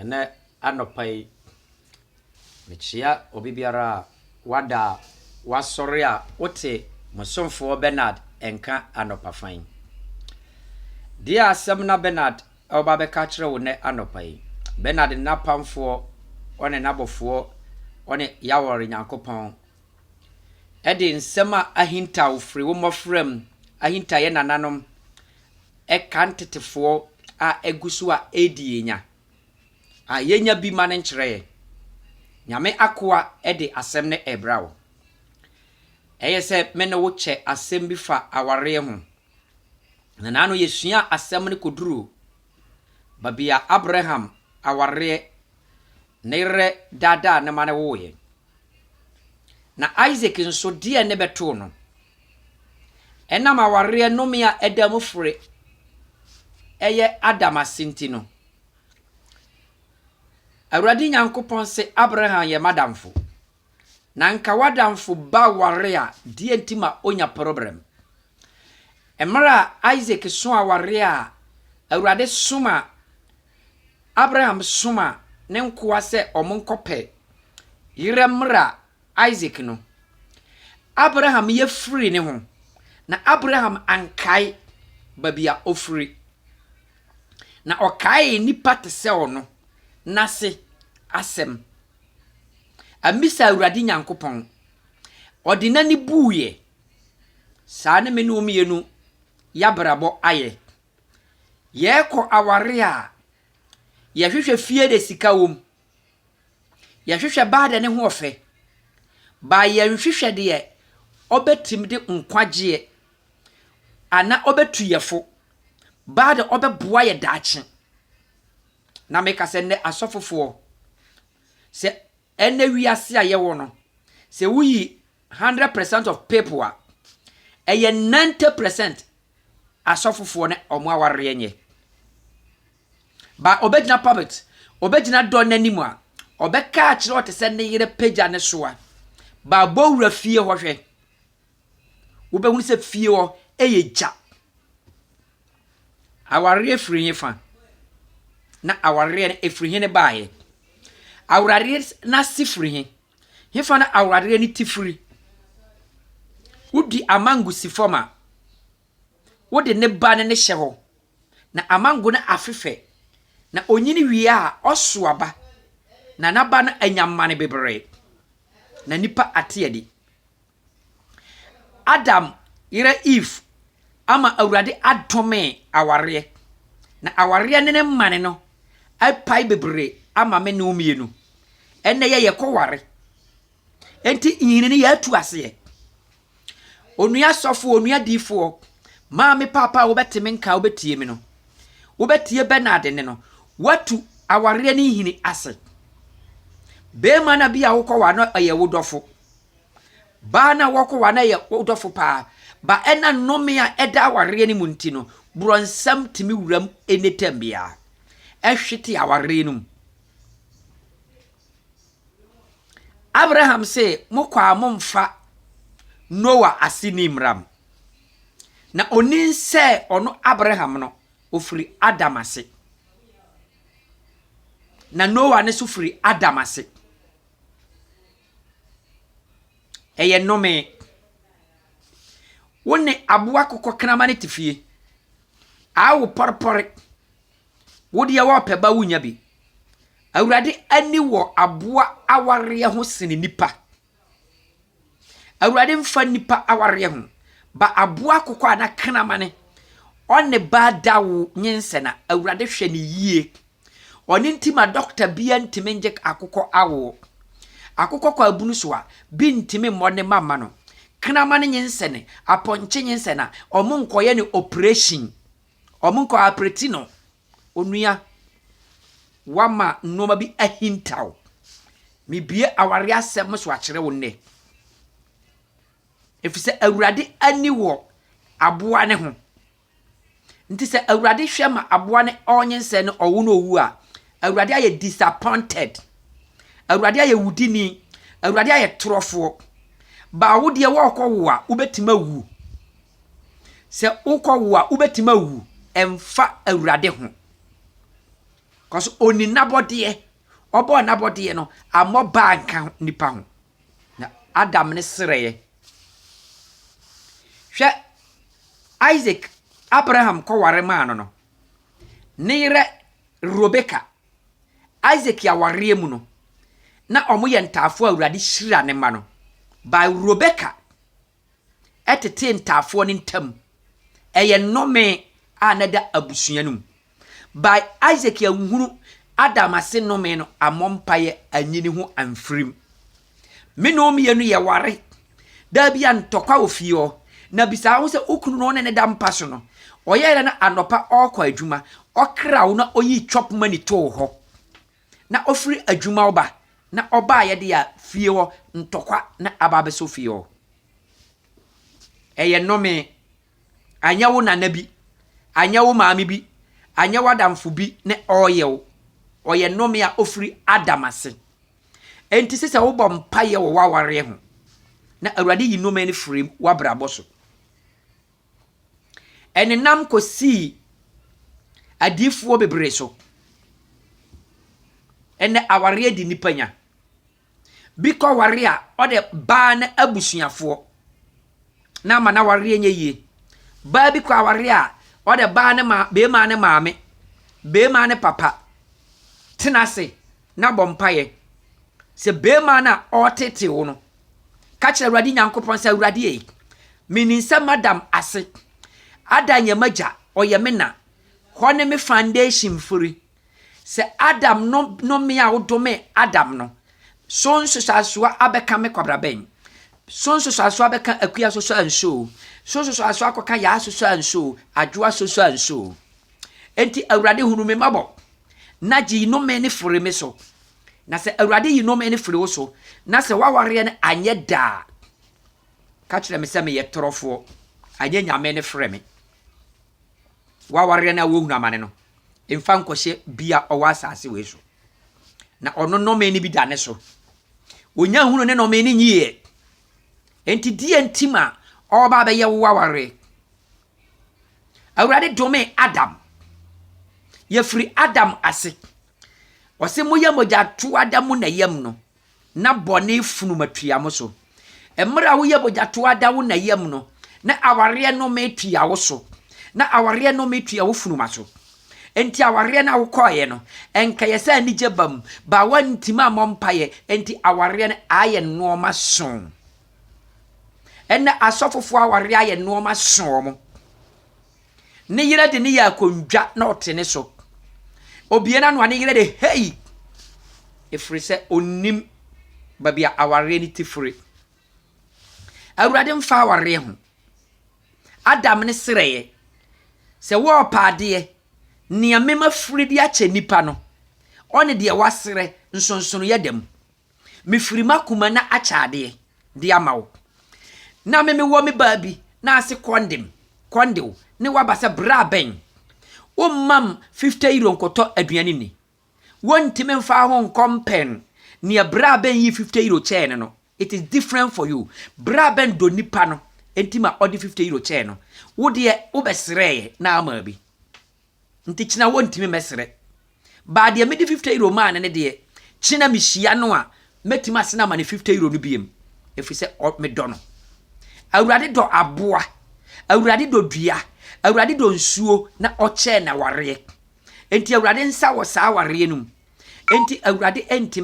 Ɛnnɛ anɔpa yi, mekyea obi biara a wada a wasɔre a wote mo somfoɔ Bernard nka anɔpa fa yi. Deɛ asɛm na Bernard ɔba bɛka akyerɛ wo nnɛ anɔpa yi. Bernard ne n'apamfoɔ, ɔne n'abɔfoɔ, ɔne Yawɔre Nyankopɔn ɛde nsɛm a ahintaw firi wo mmɔfra mu, ahinta yɛ nananom, ɛka ntetefoɔ a ɛgu so a ɛredi yɛn nya. A yɛnya bi ma no nkyerɛ yɛn. Nyame akoa de asɛm no ɛrebra wo. Ɛyɛ sɛ me ne wo kyɛ asɛm bi fa awareɛ ho. Na naano yɛsua asɛm no kɔduruu baabi a Abraham awareɛ ne yerɛ daadaa ne ma no woeɛ. Na Isaac nso deɛ ne bɛtoo no. Ɛnam awareɛ nnome a ɛda mu firi ɛyɛ Adam ase nti no, Awurade Nyankopɔn se Abraham yɛ m'adamfo. Na nka w'adamfo ba ware a, deɛ nti ma onya problem? Mmerɛ a Isaac so awareɛ a, Awurade soma Abraham soma ne nkoa sɛ ɔmo nkɔpɛ yerɛ mmra Isaac no, Abraham yɛ firi ne ho, na Abraham ankae baabi a ofiri. Na ɔkaee nnipa te sɛ ɔno n'ase asɛm. Ammisa Awurade Nyankopɔn. Ɔde n'ani buiɛ. Saa ne me ne wo mmienu y'abrabɔ ayɛ. Yɛrekɔ aware a, yɛhwehwɛ fie de sika wom. Yɛhwehwɛ baa de ne ho ɔfɛ. Baa yɛnhwehwɛ deɛ ɔbɛtumi de nkwagyeɛ anaa ɔbɛtu yɛ fo. Baa de ɔbɛboa yɛ daakye. Na meka sɛ nnɛ asɔfofoɔ, sɛ ɛnnɛ wiase a yɛwɔ no, sɛ woyi 100% of people a, ɛyɛ 90% asɔfofoɔ ne ɔmo awareɛ nyɛ. Ba ɔbɛgyina pulpit, ɔbɛgyina dɔ n'anim a, ɔbɛka akyerɛ ɔte sɛ ne yere pagya ne soa. Ba bɔ wura fie hɔ hwɛ. Wobɛhunu sɛ fie hɔ ɛyɛ gya. Awareɛ firi he fa? Na awareɛ no ɛfiri he ne baeɛ? Awareɛ n'ase firi he? Hefa na awareɛ no ti firi? Wodi amango si fam a, wode ne ba ne ne hyɛ hɔ, na amango no afefɛ, na onyini wie a, ɔso aba, na n'aba no anya mmane bebree, na nipa ate adi. Adam yerɛ Eve ama Awurade adome awareɛ, na awareɛ ne ne mmane no apae bebree ama me ne wo mmienu. Ɛnnɛ yɛ yɛkɔware. Enti nhini no yɛatu aseɛ. Onua sɔfo, onua diifoɔ, maame paapa a wobɛte me nka wobɛtie me no, wobɛtie Bernard ne no, woatu awareɛ ne nhini ase. Bɛrima no bi a wokɔware no ɛyɛ wo dɔfo. Baa no a wɔkɔware no ɛyɛ wo dɔfo paa. Ba ɛna nnome a ɛda awareɛ no mu nti no, borɔnsam tumi wuram anytime biara. Ɛhwete awareɛ no mu. Abraham se, Mokɔ a momfa Noa aseni mmra m. Na onim sɛ ɔno Abraham no, ofiri Adam ase. Na Noa no nso firi Adam ase. Ɛyɛ nnome. Wo ne aboa kokɔkraman no te fie. Awo pɔrepɔre. Wo deɛ wɔpɛ ba wonya bi. Awurade ani wɔ aboa awareɛ ho sene nipa. Awurade mfa nipa awareɛ ho. Ba aboa akokɔ a na kramane ɔne ba da wo nyinsɛn a Awurade hwɛ ne yie. Ɔno nti ma dɔkta bia ntumi ngye akokɔ awoɔ. Akokɔ kɔ abunu so a, bi ntumi mmɔ ne ma mma no. Kramane nyinsɛne, apɔnkye nyinsɛn a, ɔmo nkɔyɛ no operation. Ɔmo nkɔ apreti no. Onua, wama nneɛma bi ahintaw. Mebue awareɛ asɛm so akyerɛ wo nnɛ. Ɛfiri sɛ Awurade ani wɔ aboa ne ho. Nti sɛ Awurade hwɛ ma aboa no ɔnyinsɛn no ɔwo no owu a, Awurade ayɛ disappointed. Awurade ayɛ wudini. Awurade ayɛ torɔfoɔ. Baa wo deɛ wɔrekɔ wo a, wobɛtumi awu. Sɛ wokɔ wo a, wobɛtumi awu. Ɛmfa Awurade ho. Cause ɔni n'abɔdeɛ. Ɔbɔɔ n'abɔdeɛ no, ammɔ baa nka nipa ho. Na Adam ne serɛeɛ. Hwɛ, Isaac, Abraham kɔware maa no no, ne yerɛ Rebeka, Isaac awareɛ mu no, na wɔyɛ ntaafoɔ a Awurade hyira ne mma no. By Rebeka tetee ntaafoɔ no ntam. Ɛyɛ nnome a na ɛda abusua no mu. By Isaac anhunu Adam ase nnome no ammɔ mpaeɛ anyi ne ho amfirim. Me ne wo mmienu yɛware. Daa bi a ntɔkwa wɔ fie hɔ. Na bisa wo ho sɛ wo kunu no wo ne ne da mpa so no, ɔyɛɛ dɛ na anɔpa ɔrekɔ adwuma, ɔkra wo na ɔyii chop money too hɔ. Na ɔfiri adwuma ɔba na ɔbaeɛ deɛ a fie hɔ ntɔkwa na aba abɛsɔ fie hɔ. Ɛyɛ nnome. Anyɛ wo nana bi, anyɛ wo maame bi, anyɛ w'adamfo bi na ɔreyɛ wo. Ɔyɛ nnome a ɔfiri Adam ase. Enti sɛ sɛ wobɔ mpaeɛ wɔ w'awareɛ ho na Awurade yi nnome no firi w'abrabɔ so. Ɛnenam kɔsii adiyifoɔ bebree so. Ɛnɛ awareɛ di nnipa nya. Bi kɔware a, ɔde baa no abusuafoɔ na ama n'awareɛ nyɛ yie. Baa bi kɔ aware a, ɔde baa ne ma beema ne maame, beema ne papa tena ase na bɔ mpaeɛ. Sɛ beema no a ɔretete wo no, ka kyerɛ Awurade Nyankopɔn sɛ, Awurade ei, menim sɛ madam ase. Adam yɛ m'agya, ɔyɛ me na. Hɔ ne me foundation firi. Sɛ Adam no nnome a wodome Adam no, so nsusuansoɔ abɛka me kwabra bɛn? So nsusuansoɔ abɛka Akua soso anso o? So nsusuansoɔ akɔka Yaa soso anso o? Adwoa soso anso o? Enti Awurade hunu me mmɔbɔ, na gye nnome no firi me so. Na sɛ Awurade yi nnome no firi wo so, na sɛ w'awareɛ no anyɛ da a, ka kyerɛ me sɛ meyɛ torɔfoɔ, anyɛ Nyame no frɛ me. W'awareɛ no a wohunu amane no, mfa nkɔhyɛ bi a ɔwɔ asase wei so. Na ɔno nnome no bi da ne so. Onya hunu ne nnome no nyiiɛ. Enti deɛ nti ma ɔreba abɛyɛ wo awareɛ? Awurade domee Adam. Yɛfiri Adam ase. Ɔse moyɛ mogyatoa da mu na yam no, na bɔne funuma tua mo so. Mmerɛ a woyɛ mogyatoa da wo na yam no, na awareɛ nnome tua wo so. Na awareɛ nnome tua wo funuma so. Enti awareɛ no a wokɔeɛ no, ɛnkɛyɛ sɛ anigye ba mu, ba woantimi ammɔ mpaeɛ, enti awareɛ no ayɛ nnoɔma soo. Ɛnnɛ asɔfofoɔ awareɛ ayɛ nnoɔma so wɔn. Ne yerɛ de ne yɛ akondwa na ɔte ne so. Obie n'ano a ne yerɛ de hei! Ɛfiri sɛ ɔnnim baabi a awareɛ no ti firi. Awurade mfa awareɛ ho. Adam ne serɛeɛ sɛ wɔɔpɛ adeɛ, nea mema firi de akyɛ nnipa no, ɔne deɛ waserɛ nsonsonoeɛ da mu. Mefiri m'akoma na akyɛ adeɛ de ama wo. Na me mewɔ me baa bi na ase kɔndem, kɔndew, ne waba sɛ bra bɛn. Wommam 50 euro nkɔtɔ aduane nni. Wontumi mfa ho nkɔ mpɛn nea bra bɛn yi 50 euro kyɛɛ no no. It is different for you. Bra bɛn dɔ nipa no enti ma ɔde 50 euro kyɛɛ no. Wo deɛ wobɛsrɛeɛ na ama bi. Nti kyena wɔntumi mmɛsrɛ. Baa deɛ mede 50 euro maa no no deɛ, kyena mehyia no a, mɛtumi asene ama no 50 euro no biom, ɛfiri sɛ ɔ, medɔ no. Awurade dɔ aboa, Awurade dɔ dua, Awurade dɔ nsuo, na ɔkyɛɛ no awareɛ. Enti Awurade nsa wɔ saa awareɛ no mu. Enti Awurade ntumi.